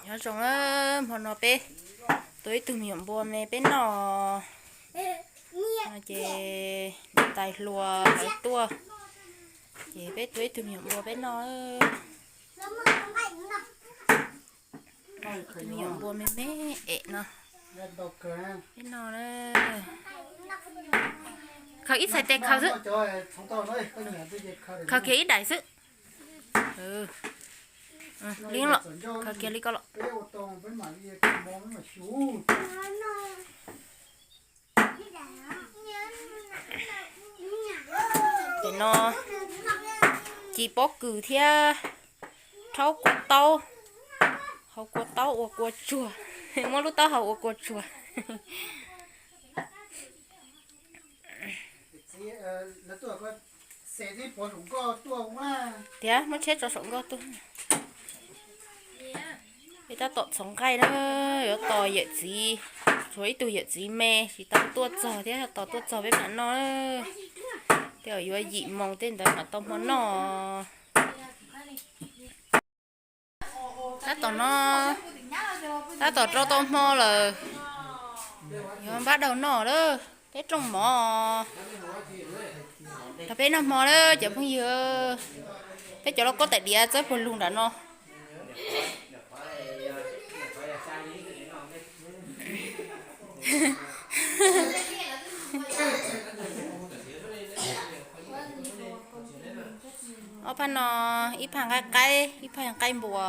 Nyob zoo, hmo no peb tua ib tug me nyuam npua me peb noj. Ces niam tais hluas lawv tuaj, ces peb tua ib tug me nyuam npua peb noj. Tus me nyuam npua me me es no, peb noj. Khaws ib txhais tes khaws xwb, khaws kiag ib daim xwb. Li los khaws kiag li ko los. Ces no ci pob kws thiab rhaub kua taub, hau kua taub ua kua tsuag, muab lub taub hau ua kua tsuag. Tiav, muab tsheb tso saum nkoj tuaj. Peb tab tom txhov nqaij na, yuav tos yawm txiv, tshuav ib tug yawm txiv me tsis tau tuaj txog thiab, tos tuaj txog peb mam noj. Tej zaum yuav yim moos tej ntawd mam tau hmo noj. Tab tom no, tab tom rau tau hmo lawm, yuav npaj daug noj lawm. Peb rooj mov, rau peb noj hmo lawm cov phooj ywg. Peb cov lauj kaub tais diav txawb puag lug nram no. Ob phaj no, ib phaj nqaij qaib, ib phaj nqaij npua.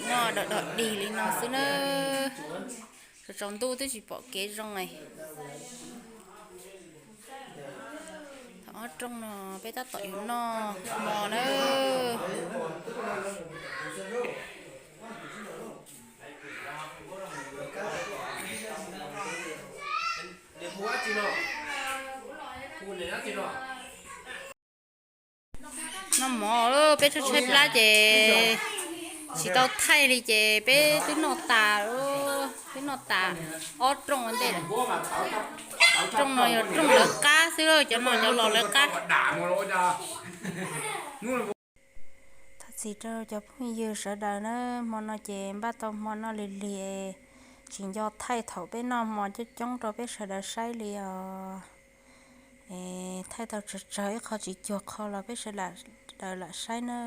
Noj dom dom dig li no xwb na. Tsaus ntuj twb tsis pom kev zoo. Thaum ob rooj no peb tab tom yuav noj hmo na. Noj mov lawm, peb tshaib tshaib plab ces tsis tau thaij li ces peb twb noj tas, twb noj tas ob rooj ua ntej lawm. Rooj no yog rooj lawv qab xwb, cov no cov los lawv qab. Thov txim rau cov phooj ywg sawv daws na, hmo no ces npaj tau hmo noj lig lig, tsis nco thaij thaum peb noj hmo coob coob rau peb sawv daws saib li os. Thaij tau tsawg tsawg ib qho tsis cuag qho los peb sawv daws lam saib na.